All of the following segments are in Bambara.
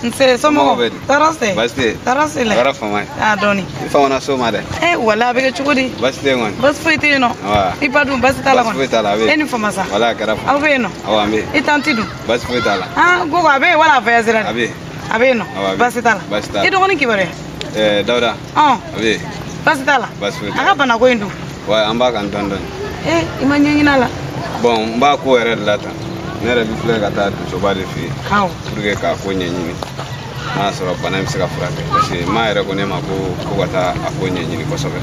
Nse somɔgɔw tɔɔrɔ tɛ? Baasi tɛ. Tɔɔrɔ tɛ la. A kɛra fama ye. A dɔɔni. I famana so ma dɛ. Wala a bɛ kɛ cogo di? Baasi tɛ yen kɔni. Baasi foyi tɛ yen nɔ. I ba dun baasi t'a la kɔni. Baasi foyi t'a la a bɛ yen. E ni fama sa. Wala a kɛra fama. Aw bɛ yen nɔ. Awɔ an bɛ yen. I tanti dun? Baasi foyi t'a la. Gogo a bɛ yen wala a voyagera de? A bɛ yen. A bɛ yen nɔ. Awɔ a bɛ yen. Baasi t'a la. Baasi t'a la. I dɔgɔnin kibaruya? Dawuda. Ɔn. A bɛ yen. Baasi t'a la. Baasi foyi t'a la. A ka banako in dun? Wa an b'a kan dɔɔni dɔɔni. I ma ɲɛɲini a la? Bon n b'a ko yɛrɛ de la tan. Ne yɛrɛ bɛ filɛ ka taa dusoba de fɛ yen. Awɔ. Pour que k'a ko ɲɛɲini. N'a y'a sɔrɔ bana in bɛ se ka furakɛ parce que maa yɛrɛ ko ne ma ko ka taa a ko ɲɛɲini kosɛbɛ.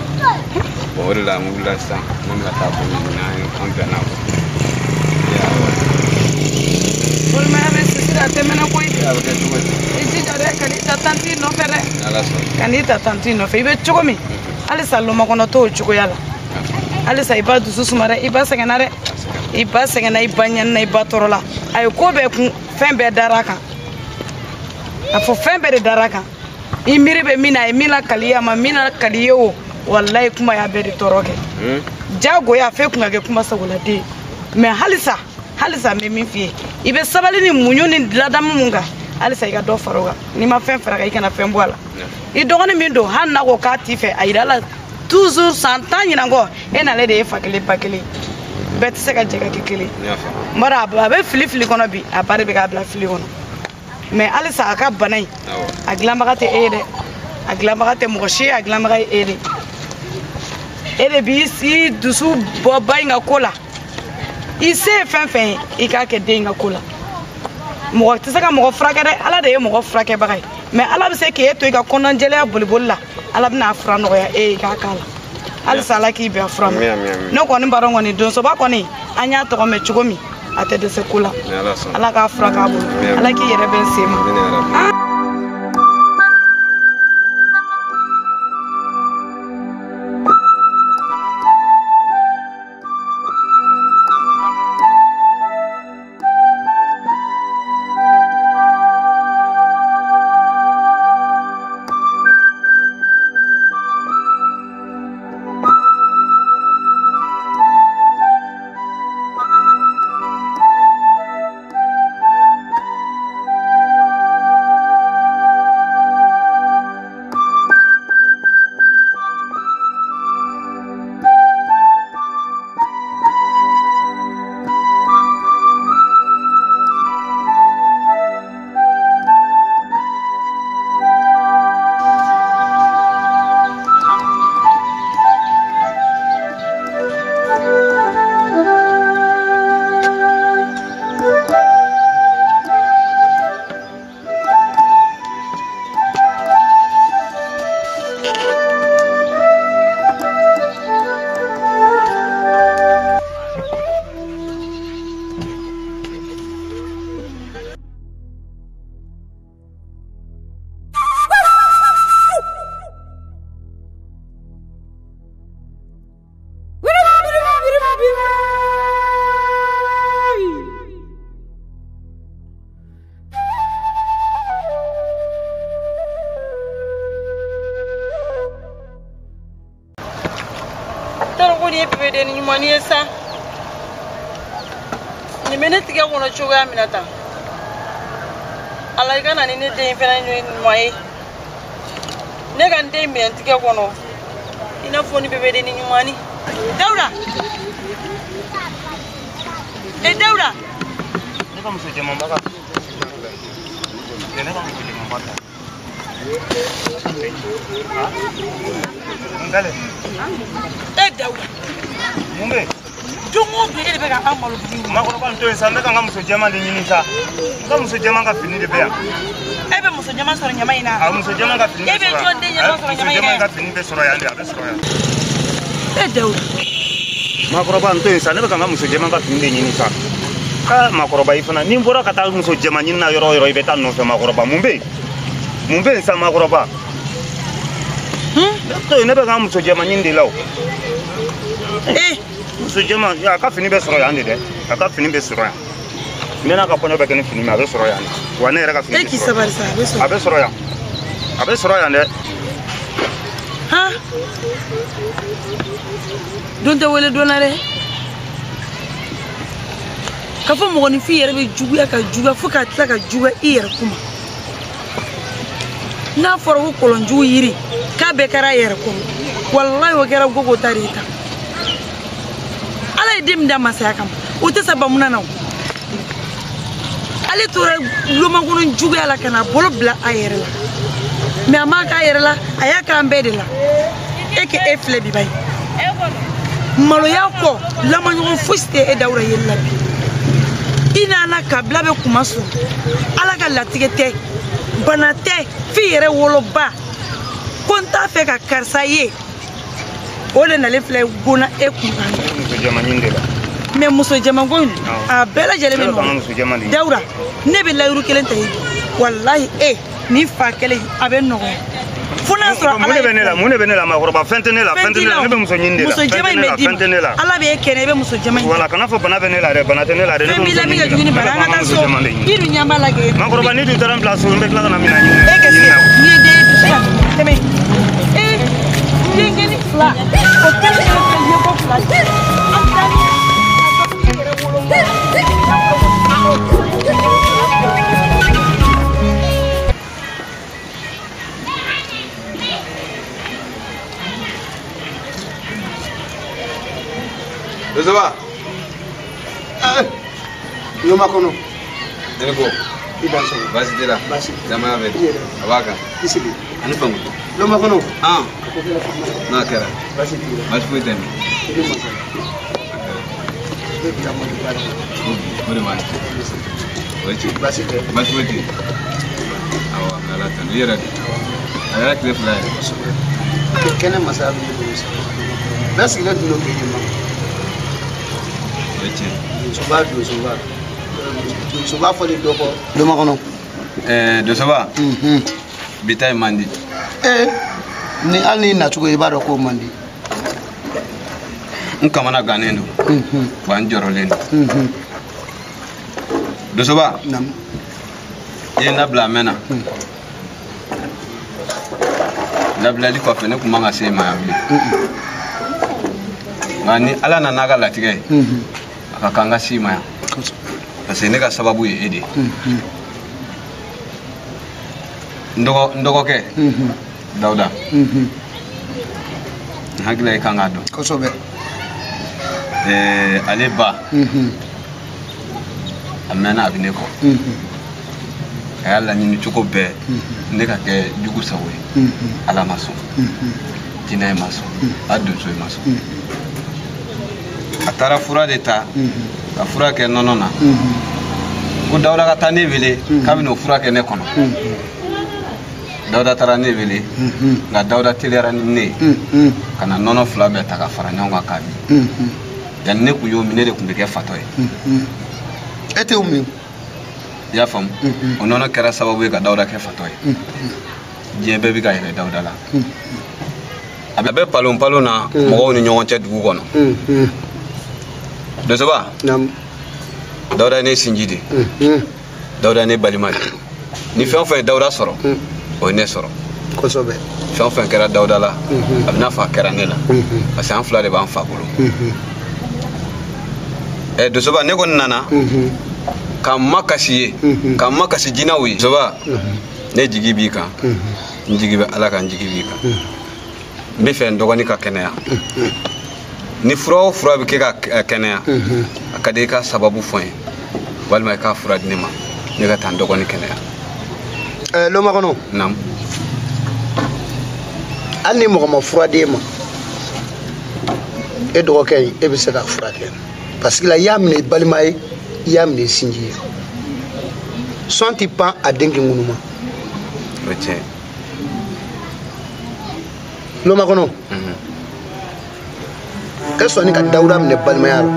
Bon o de la n wulila sisan n ko n bɛ ka taa ko ɲɛɲini an bɛnna ko. Balimaya bɛ sisi la a tɛ mɛnɛ koyi. A bɛ kɛ cogo di? I jija dɛ kan'i ta tanti nɔfɛ dɛ. Ala sɔnna. Kan'i ta tanti nɔfɛ i bɛ cogo min halisa lɔmɔkɔnɔ t'o cogoya la. Halisa i ba dusu suma dɛ i ba sɛgɛnna dɛ. I ba sɛgɛnna i ba ɲanina i ba tɔɔrɔ la. A ye ko bɛɛ kun fɛn bɛɛ dara a kan. A fɔ fɛn bɛɛ de dara a kan. I miiri bɛ min na a ye min lakali a ma min lakali ye o walayi kuma y'a bɛɛ de tɔɔrɔ kɛ. Jagoya f'e kun ka kɛ kuma sagoladen ye. Mais halisa halisa n bɛ min f'i ye i bɛ sabali ni muɲu ni ladamu mun kan halisa i ka dɔ fara o kan n'i ma fɛn fara kan i kana fɛn bɔ a la. I dɔgɔnin min don hali n'a ko k'a t'i fɛ a yira la toujours san 10 ɲinan kɔ e n'ale de ye fa kelen ba kelen bɛɛ tɛ se ka jɛ ka kɛ kelen. N b'a dɔn a bɛ fili fili kɔnɔ bi a ba de bɛ k'a bila fili kɔnɔ. Mais halisa a ka bana in a dilanbaga tɛ e ye dɛ a dilanbaga tɛ mɔgɔ si ye a dilanbaga ye e de e de b'i dusu bɔ ba in ka ko la i se ye fɛn fɛn ye i k'a kɛ den in ka ko la mɔgɔ tɛ se ka mɔgɔ furakɛ dɛ ala de ye mɔgɔ furakɛbaga ye mais ala bɛ se k'e to i ka kɔnɔnjɛlenya boliboli la ala bɛna a fura nɔgɔya e ye i k'a k'a la halisa ala k'i bɛn fura ma ne kɔni b'a dɔn kɔni donsoba kɔni an y'a tɔgɔ mɛn cogo min a tɛ dɛsɛ ko la ala k'a fura k'a bolo ala k'i yɛrɛ bɛn sen ma. Nin bɛ ne tigɛ kɔnɔ cogoya min na tan ala i ka na ni ne den fana ɲuman ye ne ka n den minɛ n tigɛ kɔnɔ i n'a fɔ ni bɛɛ bɛ den ni ɲuman ni Dawuda la. Ne ka muso jɛmanba ka ne ka muso jɛmanba ta. Ngale. E Dawuda. Mun bɛ yen? Don o don e de bɛ ka an malo bugu. Makɔrɔba n to yen sa, n bɛ ka n ka muso jɛman de ɲini sa. N ka muso jɛman ka fini de bɛ yan. E bɛ muso jɛman sɔrɔ ɲama in na. A muso jɛman ka fini bɛ sɔrɔ yan. E bɛ jɔn den jɛman sɔrɔ ɲama in na. Muso jɛman ka fini bɛ sɔrɔ yan de, a bɛ sɔrɔ yan. E Dawuda. Makɔrɔba n to yen sa, ne bɛ ka n ka muso jɛman ka fini de ɲini sa. Aa makɔrɔba i fana, ni n bɔra ka taa muso jɛman ɲini na yɔrɔ o yɔrɔ i bɛ taa nɔfɛ makɔrɔba, mun bɛ yen? Mun bɛ yen sa makɔrɔba? Ne to yen, ne bɛ ka n ka muso jɛman ɲini de la o. Ee. Muso jɛman, a ka fini bɛ sɔrɔ yan de dɛ, a ka fini bɛ sɔrɔ yan. Ne n'a ka kɔɲɔ bɛ kɛ ni fini min ye, a bɛ sɔrɔ yan de. Wa ne yɛrɛ ka fini E bɛ k'i sɔrɔ yan. sabali sa, a bɛ sɔrɔ. A bɛ sɔrɔ yan. A bɛ sɔrɔ yan dɛ. Han? Don tɛ wele don na dɛ. K'a fɔ mɔgɔninfin yɛrɛ bɛ juguya ka juguya fo ka tila ka juguya i yɛrɛ kuma. N'a fɔra ko kɔlɔnjugu yiri k'a bɛɛ kɛra a yɛrɛ kɔnɔ, walayi o kɛra gogo ta de ye tan. Ala ye den min da masaya kama, o tɛ sa bamunan na o. Ale tora lomakɔnɔ juguya la ka na bolo bila a yɛrɛ la. Mais a m'a k'a yɛrɛ la, a y'a k'an bɛɛ de la. E k'e filɛ bi bayi. Maloya kɔ, lamaɲɔgɔn fosi tɛ e Dawuda yeli la bi. I nana kabila bɛ kuma sɔrɔ. Ala ka latigɛ tɛ, bana tɛ, f'i yɛrɛ woloba. Ko n t'a fɛ ka karisa ye. O de nalen filɛ gonna e kun kan. Muso jɛman ɲini de la. Mais muso jɛman ko in, a bɛɛ lajɛlen bɛ Ne bɛ ka n ka nɔgɔya. muso jɛman de ɲini. Dawuda, ne bɛ layiru kelen ta i ye. Walahi e, nin fa kelen a bɛ nɔgɔya. Fo n'a sɔrɔ Mun de bɛ ne la? Mun de bɛ ne la makɔrɔba? Fɛn tɛ ne la, fɛn tɛ ne la. Ne bɛ muso ɲini de la. Muso jɛman in bɛ d'i Fɛn tɛ ne la. ma. Ala bɛ e kɛnɛ, i bɛ muso jɛman in. Wala, kana fɔ bana bɛ ne la dɛ, bana tɛ ne la dɛ. Ne Fɛn bɛ b'i muso la min ɲini ka de jugu ni la. bana, Ne an bɛ ka ka n ka taa muso so. jɛman de ɲini. I dun ɲɛ b'a la k'e. Makɔrɔba, ni dun taara n bila so, n bɛ tila ka na minɛn ɲini. E ka se, ɲini na. n'i ye den ye dusu la, tɛmɛ. Ee, denkɛnin fila, o kelen kelen filɛ ɲɛko fila ye. An taa ni i yɛrɛ wolo. Dosoba. Lomakɔnɔ. Ne ni ko. I dan sɔgɔ. Baasi t'i la. Baasi tɛ. Jamana bɛ I di? yɛrɛ. A b'a kan. I sigi. Ani faamu. Lomakɔnɔ. Han. A ko kɛra faama ye. N'a kɛra. Baasi t'i la. Baasi foyi tɛ n na. I bɛ masala. A kɛra. I bɛ bila mali baara la. O de b'an cɛ. O ye tiɲɛ. Baasi tɛ. Baasi foyi tɛ yen. Awɔ, an bɛ Ala tanu. I yɛrɛ dun? A kɛra tile 2 ye. Kosɛbɛ. Kɛnɛ masaya bɛ ne bolo sa. Bɛɛ sigilen tun don k'i ma. O ye tiɲɛ. Donsoba, donsoba. Donsoba fɔlen dɔ kɔ. Lomakɔnɔ. Ɛɛ Dosoba. Bi ta in man di. Ee, ni hali n'i nacogo i b'a dɔn k'o man di. N kamana gannen don. Wa n jɔrɔlen don. Dosoba. Naamu. I ye n labila a mɛnna. Labilali kɔfɛ ne kun man ka se i ma yan bilen. Nka ni Ala nana n'a ka latigɛ ye, a ka kan ka s'i ma yan. Parce que ne ka sababu ye e de ye. N dɔgɔkɛ Dawuda. N hakili la i kan k'a dɔn. Kosɛbɛ. Ɛɛ ale ba. A mɛnna a bɛ ne kɔ. A y'a laɲini cogo bɛɛ ne ka kɛ jugu sago ye. Ala ma sɔn. Jinɛ ma sɔn. A donso ma sɔn. A taara fura de ta ka fura kɛ nɔnɔ na. Ko Dawuda ka taa ne wele k'a bɛn'o fura kɛ ne kɔnɔ. Dawuda taara ne wele nka Dawuda teliyara ni ne ye ka na nɔnɔ 2 bɛɛ ta ka fara ɲɔgɔn kan k'a min. Yanni ne kun y'o min, ne de kun bɛ kɛ fatɔ ye. E t'o min? I y'a faamu? O nɔnɔ kɛra sababu ye ka Dawuda kɛ fatɔ ye. Diɲɛ bɛɛ bɛ ka yɛlɛ Dawuda la. A bɛ palon palon na mɔgɔw ni ɲɔgɔn cɛ dugu kɔnɔ. Dosoba. Naamu. Dawuda ye ne sinji de ye. Dawuda ye ne balima de ye. Ni fɛn o fɛn ye Dawuda sɔrɔ, o ye ne sɔrɔ. Kosɛbɛ. Fɛn o fɛn kɛra Dawuda la, a bɛ n'a fɔ a kɛra ne la. Parce que an 2 de b'an fa bolo. Ɛ Dosoba, ne kɔni nana k'an ma kasi ye, k'an ma kasi jinɛw ye. Dosoba, ne jigi b'i kan. N jigi bɛ Ala kan, n jigi b'i kan. N bɛ fɛ n dɔgɔnin ka kɛnɛya. Ni fura o fura bɛ kɛ ka kɛnɛya, a ka di i ka sababu fɔ n ye. Walima i k'a fura di ne ma ne ka taa n dɔgɔnin kɛnɛya. Lomakɔnɔ. Naamu. Hali ni mɔgɔ ma fura d'e ma, e dɔgɔkɛ in e bɛ se k'a furakɛ parce que la i y'a minɛ i balima ye, i y'a minɛ i sinji ye. Sɔn ti pan a den k'i ŋunu ma. O ye tiɲɛ ye. Lomakɔnɔ. E sɔnni ka Dawuda minɛ balimaya la.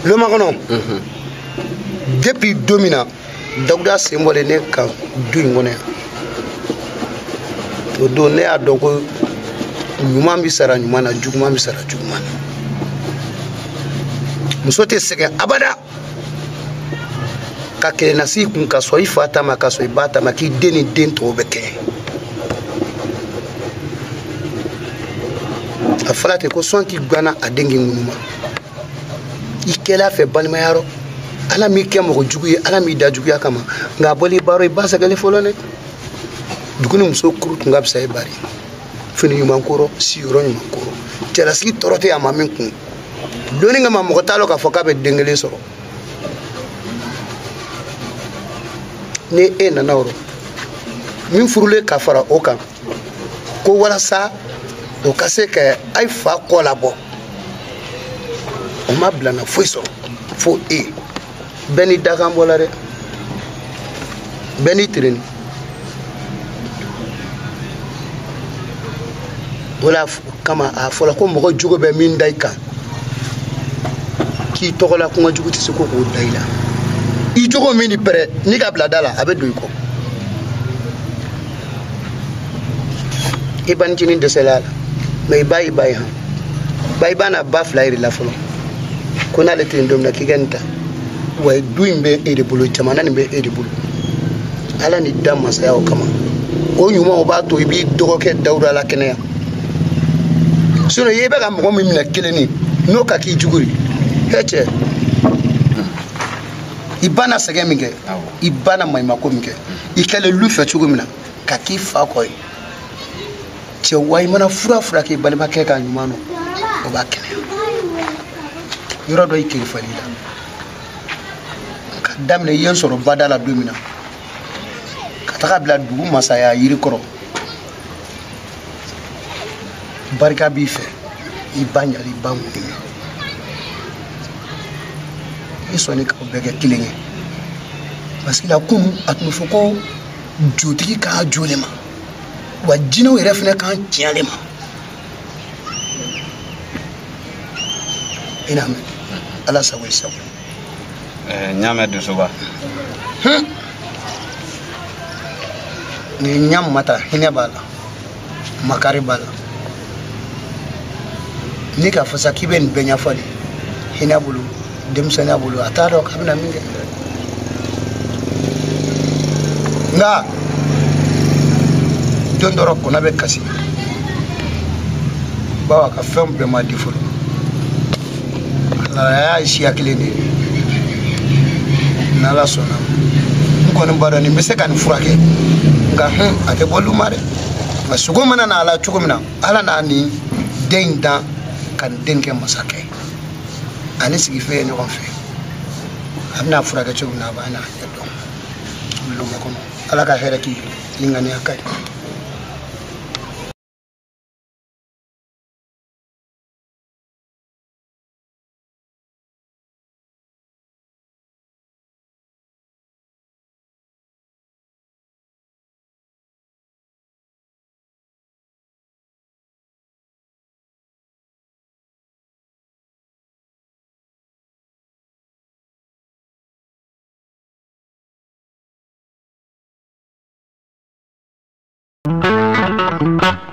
Lomakɔnɔ. Depuis don min na Dawuda sen bɔlen ne kan du in kɔnɔ yan, o don ne y'a dɔn ko ɲuman bɛ sara ɲuman na, juguman bɛ sara juguman na. Muso tɛ sɛgɛn abada ka kelennasi kun ka sɔn i fa ta ma, ka sɔn i ba ta ma, k'i den ni den tɔw bɛ kɛ. A fɔla ten ko sɔn t'i gwanna a den k'i ŋunu ma. I kɛla fɛ balimaya rɔ, ala m'i kɛ mɔgɔ jugu ye, ala m'i da juguya kama, nka a bɔla i ba rɔ, i ba sɛgɛlen fɔlɔ dɛ. Dugu ni muso kuru tun ka fisa i bari. Fini ɲuman ko rɔ, siyɔrɔ ɲuman ko rɔ, cɛlasigi tɔɔrɔ tɛ a ma min kun. Donni kama mɔgɔ t'a lɔn k'a fɔ k'a bɛ den kelen sɔrɔ. Ni e nana o rɔ, min furulen ka fara o kan ko walasa o ka se ka a fa kɔ labɔ, o ma bila na foyi sɔrɔ fo e. Bɛɛ n'i dakan bɔla dɛ, bɛɛ n'i tireni. O la kama a fɔra ko mɔgɔ jugu bɛ min da i kan, k'i tɔgɔla kuma jugu tɛ se ko k'o da i la. I jogo min ni pɛrɛ n'i ka bila da la, a bɛ don i kɔ. I banicinin dɛsɛla a la, mɛ i ba y'i ba ye han. Ba i b'a n'a ba fila yɛrɛ la fɔlɔ ko n'ale tɛ yen don min na k'i ka nin ta. Wa du in bɛ e de bolo, jamana nin bɛ e de bolo. Ala ni da masaya o kama. O ɲuman o b'a to i b'i dɔgɔkɛ Dawuda la kɛnɛya. Sinon i bɛ ka mɔgɔ min minɛ kelen ni n'o ka k'i jugu ye, he cɛ, i ba na sɛgɛn min kɛ, i ba na maɲumako min kɛ, i kɛlen lu fɛ cogo min na ka k'i fa kɔ ye. Cɛ wa i mana fura fura k'i balimakɛ ka ɲuman nɔ, o b'a kɛnɛya. Yɔrɔ dɔ i kerifali la ka daminɛ i ye n sɔrɔ bada la don min na ka taga bila dugu masaya yiri kɔrɔ, barika b'i fɛ, i ba ɲali, i ba ŋuni. I sɔnni k'aw bɛɛ kɛ kelen ye parce que la kunun a tun bɛ fɔ ko jotigi k'a jo le ma, wa jinɛw yɛrɛ fana k'an tiɲɛ le ma. I n'a mɛn, ala sago i sago. N y'a mɛn Dosoba. Nin ye ɲa mata, hinɛ b'a la, makari b'a la. N'i k'a fɔ sa k'i bɛ nin bɛɛ ɲɛfɔ de, hinɛ bolo, denmisɛnninya bolo, a t'a dɔn k'a bɛna min kɛ. Nka don dɔ rɔ kɔnɔ bɛ kasi, bawo a ka fɛn bɛɛ ma di fɔlɔ. A y'a siya kelen de ye. N'ala sɔnna, n kɔni b'a dɔn nin bɛ se ka nin furakɛ, nka a tɛ bɔ lu ma dɛ. Nka sogo mana na a la cogo min na, ala n'a nin den in dan ka nin den kɛ masakɛ ye. Ani sigifɛn ye ɲɔgɔn fɛ, a bɛna furakɛ cogo min na, a b'a n'a ɲɛ dɔn. Lomakɔnɔ, ala ka hɛrɛ k'i ye, i ŋaniya ka ɲi. Thank you.